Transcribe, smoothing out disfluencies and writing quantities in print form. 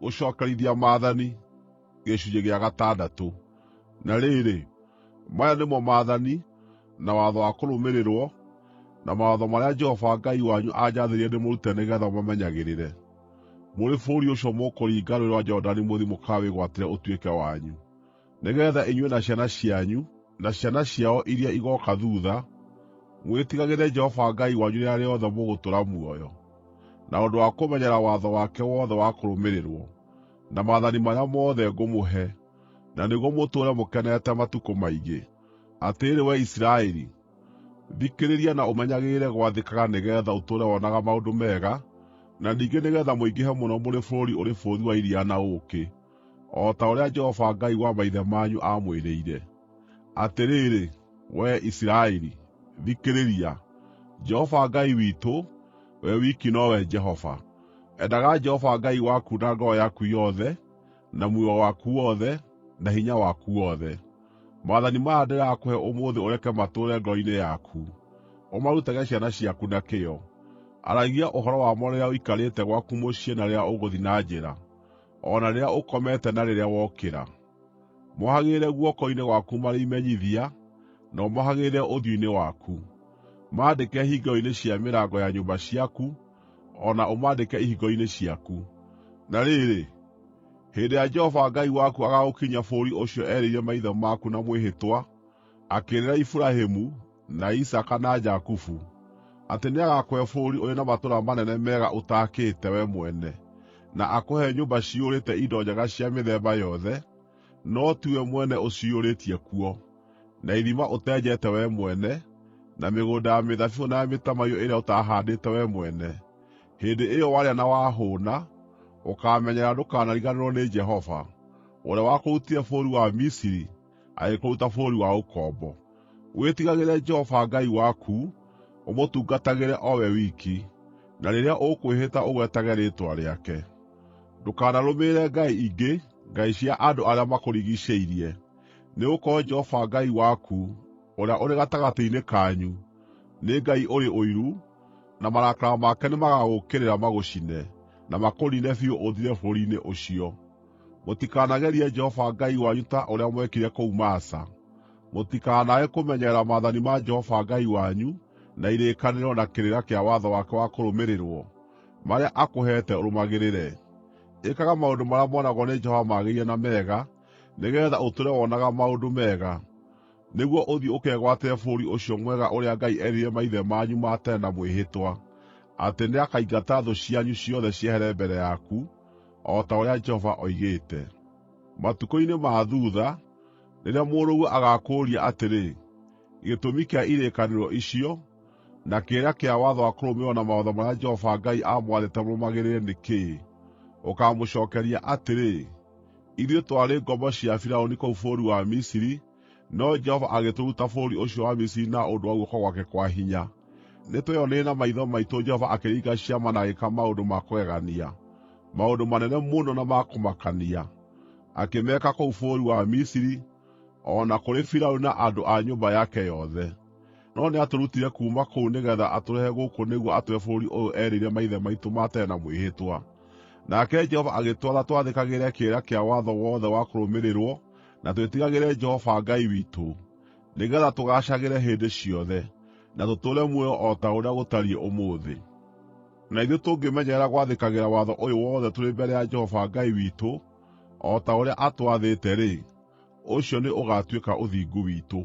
Gũcookerithia Maathani, gĩcunjĩ gĩa gatandatũ. Na rĩrĩ, maya nĩmo maathani, na watho wa kũrũmĩrĩrwo, na mawatho marĩa Jehova Ngai wanyu aanjathire ndĩmũrute nĩgeetha mũmamenyagĩrĩre, mũrĩ bũrũri ũcio mũkũringa Rũũĩ rwa Jorodani mũthiĩ mũkawĩgwatĩre ũtuĩke wanyu, nĩgeetha inyuĩ na ciana cianyu, na ciana ciao iria igooka thuutha, mwĩtigagĩre Jehova Ngai wanyu rĩrĩa rĩothe mũgũtũũra muoyo, na ũndũ wa kũmenyerera watho wake wothe wa kũrũmĩrĩrwo, na maathani marĩa mothe ngũmũhe, na nĩguo mũtũũre mũkenete matukũ maingĩ. Atĩrĩrĩ wee Isiraeli, thikĩrĩria na ũmenyagĩrĩre gwathĩkaga nĩgeetha ũtũũre wonaga maũndũ mega, na ningĩ nĩgeetha mũingĩhe mũno mũrĩ bũrũri ũrĩ bũthi wa iria na ũũkĩ, o ta ũrĩa Jehova Ngai wa maithe manyu aamwĩrĩire. Atĩrĩrĩ, wee Isiraeli, thikĩrĩria, Jehova Ngai witũ, we wiki nowe Jehova. Endaga Jehova Ngai waku na ngoro yaku yothe, na muoyo waku wothe, na hinya waku wothe. Maathani maya ndĩrakũhe ũmũthĩ ũreke matũũre ngoro-inĩ yaku. Ũmarutage ciana ciaku na kĩyo. Aragia ũhoro wamo rĩrĩa ũikarĩte gwaku mũciĩ na rĩrĩa ũgũthiĩ na njĩra, o na rĩrĩa ũkomete na rĩrĩa wokĩra. Mohagĩrĩre guoko-inĩ gwaku marĩ imenyithia, na ũmohagĩrĩre ũthiũ-inĩ waku. Maandĩke hingĩro-inĩ cia mĩrango ya nyũmba ciaku, o na ũmaandĩke ihingo-inĩ ciaku. Na rĩrĩ, hĩndĩ ĩrĩa Jehova Ngai waku agaagũkinyia bũrũri ũcio erĩire maithe maku na mwĩhĩtwa, akĩĩrĩra Iburahĩmu, na Isaaka na Jakubu, atĩ nĩagakũhe bũrũri ũrĩ na matũũra manene mega ũtaakĩte wee mwene, na akũhe nyũmba ciyũrĩte indo njega cia mĩthemba yothe, no tiwe mwene ũciyũrĩtie kuo, na ithima ũtenjete wee mwene, na mĩgũnda ya mĩthabibũ na ya mĩtamaiyũ ĩrĩa ũtaahandĩte wee mwene, hĩndĩ ĩyo warĩa na wahũũna, ũkaamenyerera ndũkanariganĩrwo nĩ Jehova, ũrĩa wakũrutire bũrũri wa Misiri, agĩkũruta bũrũri wa ũkombo. Wĩtigagĩre Jehova Ngai waku, ũmũtungatagĩre o we wiki, na rĩrĩa ũkwĩhĩta ũgwetage rĩĩtwa rĩake. Ndũkanarũmĩrĩre ngai ingĩ, ngai cia andũ arĩa makũrigiicĩirie, nĩgũkorwo Jehova Ngai waku, ũrĩa ũrĩ gatagatĩ-inĩ kanyu, nĩ Ngai ũrĩ ũiru, na marakara make nĩmagagũũkĩrĩra magũcine, na makũniine biũ ũthire bũrũri-inĩ ũcio. Mũtikanagerie Jehova Ngai wanyu ta ũrĩa mwekire kũu Masa. Mũtikanaage kũmenyerera maathani ma Jehova Ngai wanyu, na irĩkanĩro na kĩrĩra kĩa watho wake wa kũrũmĩrĩrwo, marĩa akũheete ũrũmagĩrĩre. Ĩkaga maũndũ marĩa monagwo nĩ Jehova magĩrĩire na mega, nĩgeetha ũtũũre wonaga maũndũ mega, nĩguo ũthiĩ ũkegwatĩre bũrũri ũcio mwega ũrĩa Ngai erĩire maithe manyu ma tene na mwĩhĩtwa, atĩ nĩakaingata thũ cianyu ciothe ciehere mbere yaku, o ta ũrĩa Jehova oigĩte. Matukũ-inĩ ma thuutha, rĩrĩa mũrũguo agaakũũria atĩrĩ, “Gĩtũmi kĩa irĩkanĩro icio, na kĩrĩra kĩa watho wa kũrũmĩrĩrwo na mawatho marĩa Jehova Ngai aamwathĩte mũrũmagĩrĩre nĩ kĩĩ?” Ũkaamũcookeria atĩrĩ, “Ithuĩ twarĩ ngombo cia Firaũni kũu bũrũri wa Misiri, no Jehova agĩtũruta bũrũri ũcio wa Misiri na ũndũ wa guoko gwake kwa hinya. Nĩtweyoneire na maitho maitũ Jehova akĩringa ciama na agĩĩka maũndũ ma kũgegania, maũndũ manene mũno na ma kũmakania, akĩmeeka kũu bũrũri wa Misiri, o na kũrĩ Firaũni na andũ a nyũmba yake yothe. No nĩatũrutire kuuma kũu nĩgeetha atũrehe gũkũ nĩguo atũhe bũrũri ũyũ erĩire maithe maitũ ma tene na mwĩhĩtwa. Nake Jehova agĩtwatha twathĩkagĩre kĩrĩra kĩa watho wothe wa kũrũmĩrĩrwo na twĩtigagĩre Jehova Ngai witũ, nĩgeetha tũgaacagĩre hĩndĩ ciothe, na tũtũũre muoyo o ta ũrĩa gũtariĩ ũmũthĩ. Na ithuĩ tũngĩmenyerera gwathĩkagĩra watho ũyũ wothe tũrĩ mbere ya Jehova Ngai witũ, o ta ũrĩa atwathĩte-rĩ, ũcio nĩ ũgaatuĩka ũthingu witũ.”